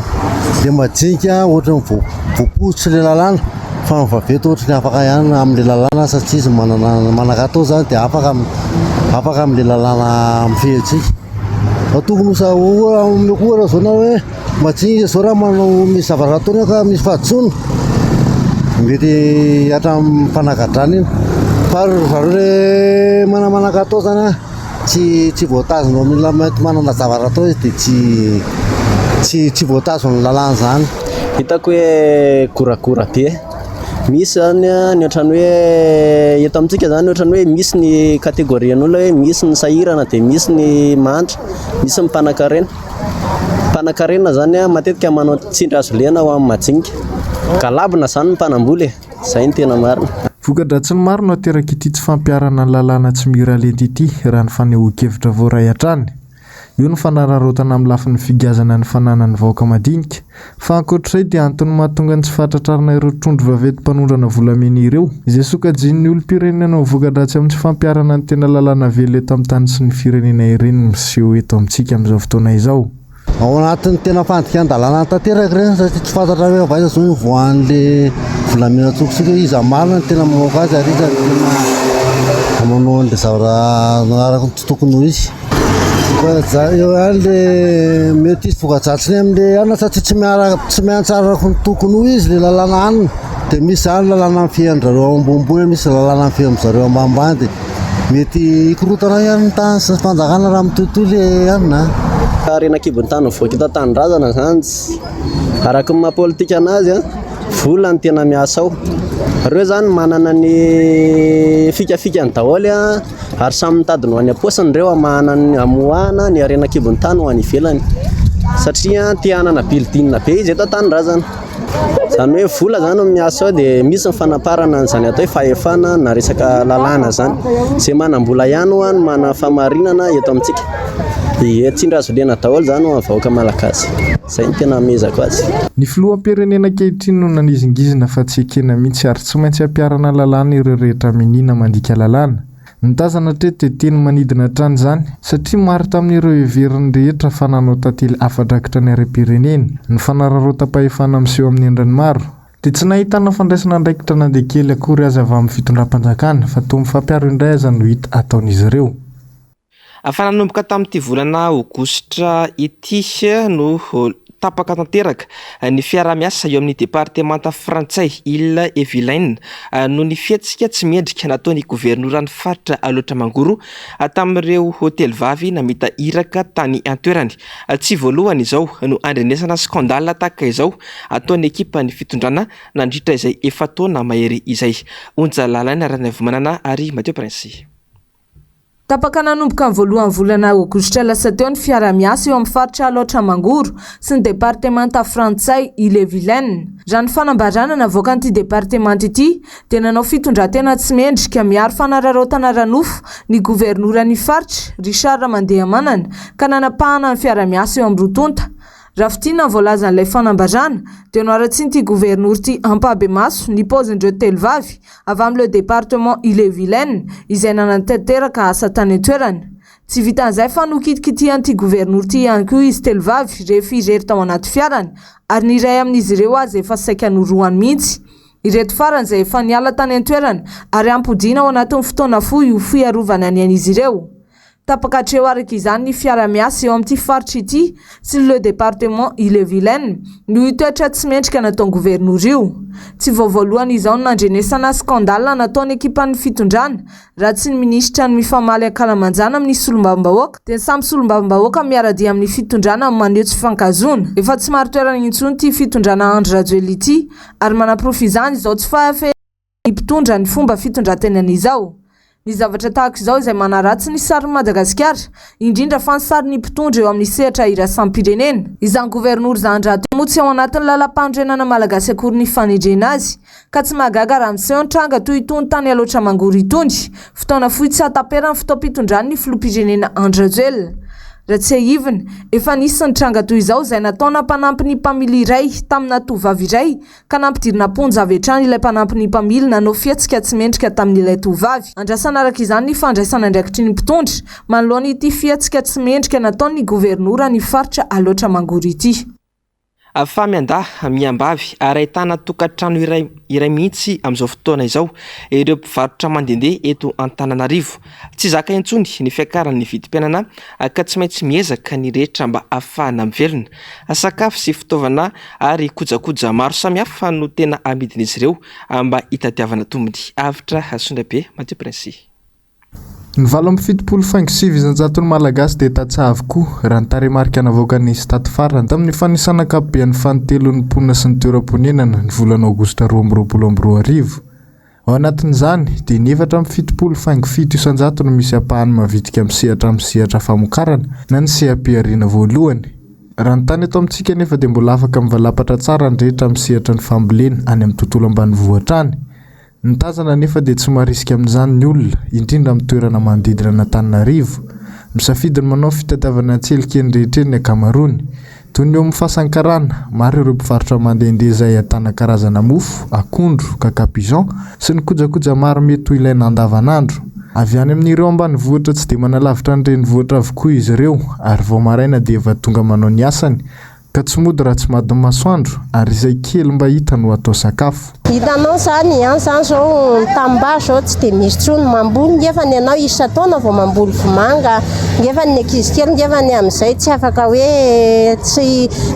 le majinika ohatran'ny vo- voapositry le lalàna fa ny vaventy ohatran'ny afaka ihany amin'le lalàna satria izy manana manan-katao zany dia afaka am- afaka amin'le lalàna mifehy antsika. Tokony ho sa- omeko ohatra zao nareo hoe majinika zao raha manao misy zavatra ataony ka misy fahadisoana mety hatramin'ny fanagadrana iny fa ry zareo le manamanan-katao zany an tsy tsy voatazona ao mila mety manana zavatra atao izy dia tsy tsy tsy voatazon'ny lalàna zany. Hitako hoe goragora be. Misy zany ny ohatran'ny hoe eto amintsika zany ohatran'ny hoe misy ny catégorie-n'olona hoe misy ny sahirana dia misy ny mahantra, misy ny mpanankarena. Mpanankarena zany matetika manao tsindry hazo lena ho an'ny majinika. Galabina zany ny mpanambola e, zay no tena marina. Voka-dratsiny maro no aterak'ity tsy fampiharana ny lalàna tsy mira lenta ity, raha ny fanehoan-kevitra voaray hatrany. Eo ny fanararaotana amin'ny lafiny figazana ny fananan'ny vahoaka madinika. Fa ankoatr'izay dia antony mahatonga ny tsy fahatratrarana ireo trondro vaventy mpanondrana volamena ireo, izay sokajian'ny olom-pirenena ho voka-dratsy amin'ny tsy fampiharana ny tena lalàna velona eto amin'ny tany sy ny firenena ireny miseho eto amintsika amin'izao fotoana izao. Ao anatin'ny tena fandikan-dalàna tanteraka ireny satria tsy fantatra hoe avy aiza izao no ivoahan'ilay volamena an-tsokosoko hoe iza marina no tena mamoaka azy ary iza no tena manao an'ilay zavatra araka ny tsy tokony ho izy. Eo ihany le mety hisy voka-dratsiny amin'le anona satria tsy miaraka tsy miantsy araka ny tokony ho izy le lalàna anona dia misy zany lalàna mifehy an-dRareo ambonimbony misy lalàna mifehy amin-dRareo ambanimbany dia mety hikorontana ihany ny tany sy ny fanjakana raha mitohitohy le anona. Harena an-kibon'ny tany mivoaka eto an-tanindrazana zany tsy araka ny maha politika anazy an, vola no tena miasa ao. Reo zany manana ny fikafikany daholo an. Ary samy mitady ny ho any am-paosiny ireo hamahana ny hamoahana ny harena an-kibon'ny tany ho any ivelany. Satria te hanana building be izy eto an-tanindrazana. Izany hoe vola izany no miasa ao dia misy ny fanaparana an'izany atao hoe fahefana na resaka lalàna izany. Izay manam-bola ihany ho'a no manana fahamarinana eto amintsika. Dia tsindry hazo lena daholo izany ho an'ny vahoaka malagasy. Izay no tena hamehezako azy. Ny filoham-pirenena ankehitriny no nanizingizina fa tsy ekena mihitsy ary tsy maintsy ampiharana lalàna ireo rehetra minia mandika lalàna. Ny tazana hatreto dia teny manidina hatrany izany satria maro tamin'ireo heverin'ny rehetra fa nanao tantely afa-drakitra ny harem-pirenena, ny fanararaotam-pahefana miseho amin'ny endriny maro, dia tsy nahitana fandraisana andraikitra na dia kely akory aza avy amin'ny fitondram-panjakana fa toa mifampiaro indray aza no hita ataon'izy ireo. Fa nanomboka tamin'ity volana aogositra ity no tapaka tanteraka ny fiaraha-miasa eo amin'ny departemanta frantsay Ille et Vilaine noho ny fihetsika tsy mendrika nataon'ny governoran'ny faritra Alaotra Mangoro tamin'ireo hotely vavy namita iraka tany an-toerany. Tsy voalohany izao no andrenesana scandale tahaka izao ataon'ny ekipan'ny fitondrana nandritra izay efa-taona mahery izay. Onja Lalaina Ranaivomanana ary Mathieu Prince. Tapaka nanomboka ny voalohan'ny volana aogositra lasa teo ny fiaraha-miasa eo amin'ny faritra Alaotra Mangoro sy ny departemanta frantsay Ille-et-Vilaine. Raha ny fanambarana navoakan'ity departemanta ity dia nanao fitondran-tena tsy mendrika miaro fanararaotana ara-nofo ny governoran'ny faritra, Richard Ramandehamanana, ka nanapahana ny fiara-miasa eo amin'ny roa tonta. Raha fintinina ny voalazan'ilay fanambarana dia noharatsian'ity governora ity ampahabemaso ny paozin'ireo telo vavy avy amin'ny le département Ille-et-Vilaine izay nanatanteraka asa tany an-toerana. Tsy vitan'izay fa nokitikitihan'ity governora ity ihany koa izy telo vavy rehefa irery tao anaty fiarany ary ny iray amin'izy ireo aza efa saika norohany mihitsy. Ireto farany izay efa niala tany an-toerana ary hampodiana ao anatin'ny fotoana fohy ho fiarovana ny ain'izy ireo. Tapaka hatreo araka izany ny fiara-miasa eo amin'ity faritra ity sy ny le département Ille-et-Vilaine noho io toetra tsy mendrika nataon'ny governora io. Tsy vao voalohany izao no nandrenesana scandale nataon'ny ekipan'ny fitondrana, raha tsy ny minisitra no mifamaly ankalamanjana amin'ny solombavambahoaka, dia ny samy solombavambahoaka miara-dia amin'ny fitondrana no maneho tsy fifankahazoana. Efa tsy marin-toerana intsony ity fitondrana Andry Rajoelina ity ary manaporofo izany izao tsy fahafehezana ny mpitondra ny fomba fitondran-tenany izao. Ny zavatra tahaka izao izay manaratsy ny sarin'i Madagasikara, indrindra fa ny sarin'ny mpitondra eo amin'ny sehatra iraisam-pirenena. Izany governora izany rahateo moa tsy ao anatin'ny lalàmpanorenana malagasy akory ny fanendrena azy, ka tsy mahagaga raha miseho ny tranga toy itony tany Alaotra Mangoro itony, fotoana fohy tsy hahataperan'ny fotoam-pitondran'ny filoham-pirenena Andry Rajoelina. Raha tsiahivina, efa nisy ny tranga toy izao izay nataona mpanampy ny mpamily iray tamina tovovavy iray ka nampidirina am-ponja avy hatrany ilay mpanampy ny mpamily nanao fihetsika tsy mendrika tamin'ilay tovovavy. Andrasana araka izany ny fandraisan'andraikitry ny mpitondra manoloana ity fihetsika tsy mendrika nataon'ny governora ny faritra Alaotra Mangoro ity. Fa miandahy, miambavy ary ahitana tokantrano iray iray mihitsy amin'izao fotoana izao ireo mpivarotra mandehandeha eto Antananarivo. Tsy zaka intsony ny fiakaran'ny vidim-piainana ka tsy maintsy miezaka ny rehetra mba ahafahana mivelona. Sakafo sy fitaovana ary kojakoja maro samihafa no tena amidin'izy ireo mba hitadiavana tombony. Avotra Sondrabe Mathieu Princy. Ny 78 faingo sivy isan-jaton'ny Malagasy dia tantsaha avokoa, raha ny tarehimarika navoakan'ny Stat farany tamin'ny fanisana ankapobean'ny fanintelon'ny mponina sy ny toeram-ponenana, ny volana aogositra 2022. Ao anatin'izany, dia ny 74 faingo fito isan-jato no misy ampahany mavitrika misehatra amin'ny sehatra famokarana na ny seha-pihariana voalohany. Raha ny tany eto amintsika anefa dia mbola afaka mivalapatra tsara ny rehetra amin'ny sehatra ny fambolena any amin'ny tontolo ambanivohitra any. Ny tazana anefa dia tsy marisika amin'izany ny olona, indrindra amin'ny toerana manodidina an'Antananarivo. Misafidy ny manao fitadiavana an-tselika eny rehetra eny ny ankamaroany. Toy ny eo amin'ny Fasan'ny Karana, maro ireo mpivarotra mandehandeha izay ahitana karazana mofo, akondro, caca pigeon, sy ny kojakoja maro mety ho ilaina andavanandro. Avy any amin'ireo ambanivohitra tsy dia manalavitra ny renivohitra avokoa izy ireo, ary vao maraina dia efa tonga manao ny asany, Ka tsy mody raha tsy matin'ny masoandro, ary izay kely mba hita no atao sakafo. Hitanao zany any zany zao ny tanimbary zao tsy dia misy intsony, mamboly ngefa ny anao isan-taona vao mamboly vomanga, ngefa ny ankizy kely ngefa ny amin'izay tsy afaka hoe tsy,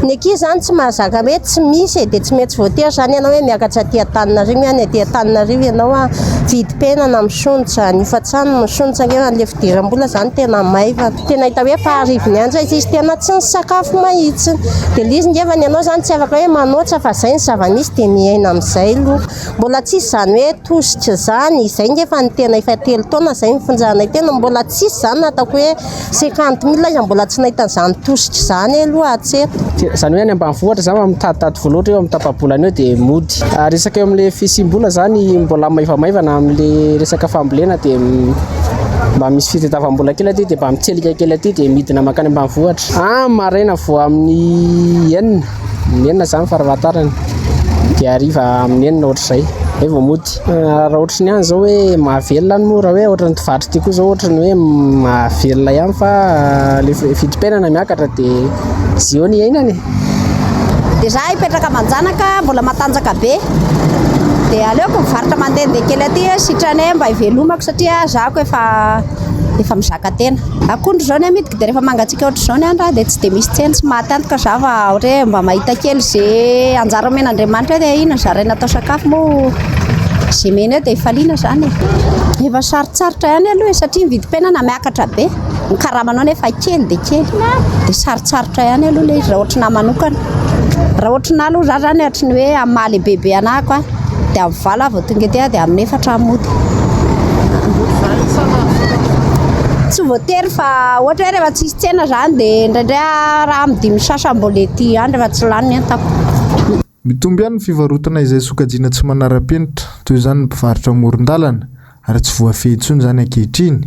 ny ankizy zany tsy mahazaka hoe tsy misy e, dia tsy maintsy voatery zany ianao hoe miakatra aty Antananarivo, any aty Antananarivo ianao a, vidim-piainana misondrotra, ny hofan-trano misondrotra ngefa le fidiram-bola zany tena maivana. Tena hita hoe faharivony ihany zay izy tena tsy nisakafo mahitsy. Dia le izy ngefa ny anao zany tsy afaka hoe manoatra fa zay ny zava-misy dia miaina amin'izay aloha. Mbola tsisy zany hoe tosika zany, izay ngefa ny tena efa telo taona zay nifindrana tena mbola tsisy zany na ataoko hoe cinquante mille aiza mbola tsy nahita an'izany tosika izany aloha hatreto. Izany hoe any ambanivohitra zany mba mitaditady vola ohatra hoe eo amin'ny tapa-bolana eo dia mody. Resaka eo amin'ilay fisiam-bola zany mbola maivamaivana amin'ilay resaka fambolena dia mba misy fitadiavam-bola kely aty dia mba mitselika kely aty dia midina mankany ambanivohitra. Ah, maraina vao amin'ny enina, amin'ny enina zany farafahatarany dia hariva amin'ny enina ohatr'izay, zay vao mody. Raha ohatry ny any zao hoe mahavelona any moa raha hoe ohatran'ny mpivarotra ity koa zao ohatran'ny hoe mahavelona ihany fa le vidim-piainana miakatra dia zay eo ny iainana e. Dia za hipetraka aman-janaka mbola matanjaka be dia aleoko mivarotra mandehandeha kely aty sitrany hoe mba hivelomako satria zako efa efa mizaka tena. Akondro izao ny amidiko dia rehefa mangatsiaka ohatr'izao ny andro dia tsy dia misy tsena tsy maty antoka za fa ohatra hoe mba mahita kely ze anjara omen'Andriamanitra eo dia iny no zaraina atao sakafo moa ze mena eo dia ifaliana zany e. Efa sarotsarotra ihany aloha e satria ny vidim-piainana miakatra be, ny karamanao nefa kely dia kely dia sarotsarotra ihany aloha ilay izy raha ohatry ny ahy manokana. Raha ohatry ny ahy aloha za zany ohatry ny hoe amin'ny maha lehibebe anahako a dia amin'ny valo aho vao tonga ety dia amin'ny efatra aho mody. Tsy voatery fa ohatra hoe rehefa tsisy tsena zany dia indraindray aho raha amin'ny dimy sasany mbola ety ihany rehefa tsy lany ny entako. Mitombo ihany ny fivarotana izay sokajiana tsy manara-penitra, toy izany ny mpivarotra amoron-dalana, ary tsy voafehy intsony izany ankehitriny.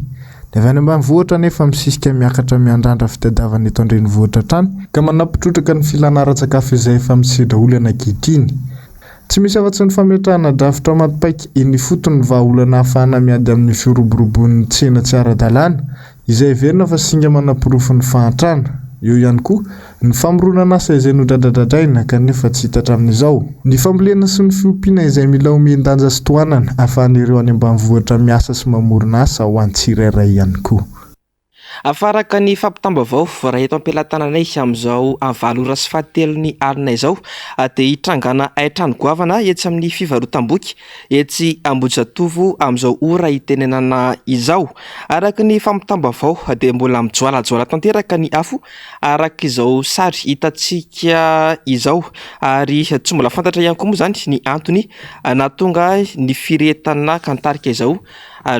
Ny avy any ambanivohitra anefa misisika miakatra miandrandra fitadiavana eto an-drenivohitra hatrany, ka manampy trotraka ny filana ara-tsakafo izay efa misedra olana ankehitriny. Tsy misy afa-tsy ny fametrahana drafitra maty paika eny ifotony ny vahaolana ahafahana miady amin'ny firoboroboan'ny tsena tsy ara-dalàna, izay heverina fa singa manaporofo ny fahantrana. Eo ihany koa, ny famoronana asa izay nodradradradraina kanefa tsy hita hatramin'izao. Ny fambolena sy ny fiompiana izay mila omen-danja sy tohanana ahafahan'ireo any ambanivohitra miasa sy mamorona asa ho an'ny tsirairay ihany koa. Afaraka ny fampitam-baovao raha eto am-pelatananay amin'izao valo ora sy fahatelon'ny alina izao dia hitrangana haintrano goavana etsy amin'ny fivarotam-boky etsy Ambohijatovo amin'izao ora itenenana izao. Araka ny fampitam-baovao dia mbola mijoalajoala tanteraka ny afo araka izao sary hitantsika izao ary tsy mbola fantatra ihany koa moa izany ny antony nahatonga ny firehetana ka nitarika izao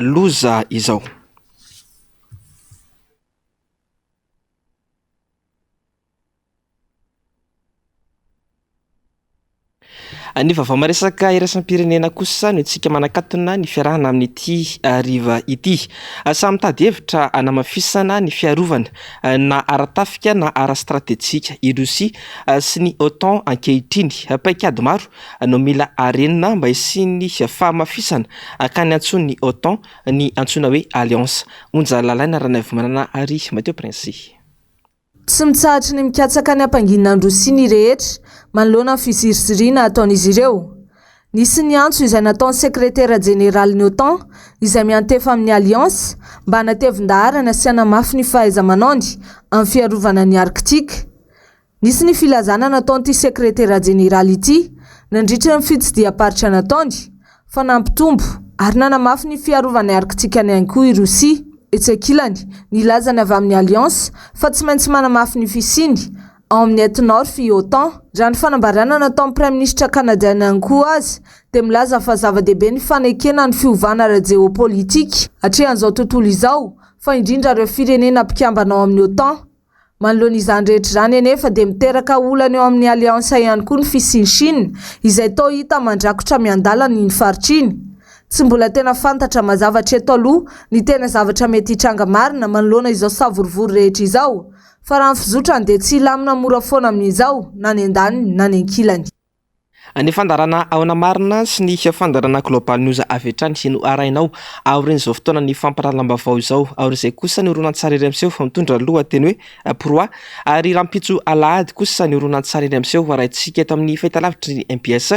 loza izao. Ny vaovao maresaka iraisam-pirenena kosa no antsika manakatona ny fiarahana amin'ity hariva ity. Samy mitady hevitra hanamafisana ny fiarovana na ara-tafika na ara-stratejika i Rosia sy ny OTAN ankehitriny. Paikady maro no mila harenina mba hisian'ny fahamafisana ka ny antsoin'ny OTAN ny antsoina hoe Alliance. Onja Lalaina Ranaivomanana ary Mathieu Princy. Tsy mitsahatry ny mikatsaka ny hampanginina an'i Rosia ny rehetra manoloana ny fiziriziriana ataon'izy ireo. Nisy ny antso izay nataon'ny sekretera jeneralin'ny OTAN izay miantefa amin'ny Alliance mba hanatevin-daharana sy hanamafy ny fahaiza-manaony amin'ny fiarovana ny Arctique. Nisy ny filazana nataon'ity sekretera jeneraly ity nandritra ny fitsidiham-paritra nataony fa nampitombo ary nanamafy ny fiarovana ny Arktikany ihany koa i Rosia. Etsy ankilany, nilaza ny avy amin'ny Alliance fa tsy maintsy manamafy ny fisiany ao amin'ny Etnorf i OTAN. Raha ny fanambarana nataon'ny praiminisitra kanadiana ihany koa aza dia milaza fa zava-dehibe ny fanekena ny fiovana ara-jeopolitika atrehan'izao tontolo izao fa indrindra ireo firenena mpikambana ao amin'ny OTAN. Manoloana izany rehetra izany anefa dia miteraka olana eo amin'ny Alliance ihany koa ny fisian'i Chine izay toa hita mandrakotra miandalana iny faritra iny. Tsy mbola tena fantatra mazava hatreto aloha ny tena zavatra mety hitranga marina manoloana izao savorovoro rehetra izao fa raha ny fizotrany dia tsy hilamina mora foana amin'izao na ny andaniny na ny ankilany. Ny fandaharana Ahoana Marina sy ny fandaharana Global News avy hatrany no arahinao aorian'izao fotoanan'ny fampahalalam-baovao izao. Aorian'izay kosa ny horonantsary iray miseho fa mitondra ny lohateny hoe Proie ary rahampitso alahady kosa ny horonantsary iray miseho arahintsika eto amin'ny fahitalavitry ny mbs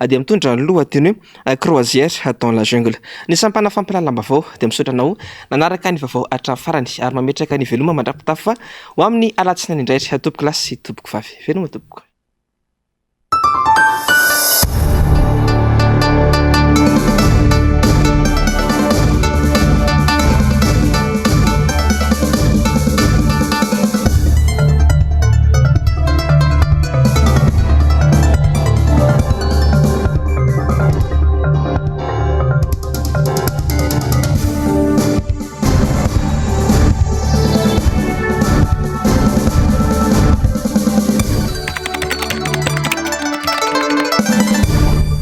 dia mitondra ny lohateny hoe Croisière dans la jungle. Ny sampana fampahalalam-baovao dia misaotra anao nanaraka ny vaovao hatramin'ny farany ary mametraka ny veloma mandra-pitafa ho amin'ny alatsinainy indray tompokolahy sy tompokovavy. Veloma tompoko.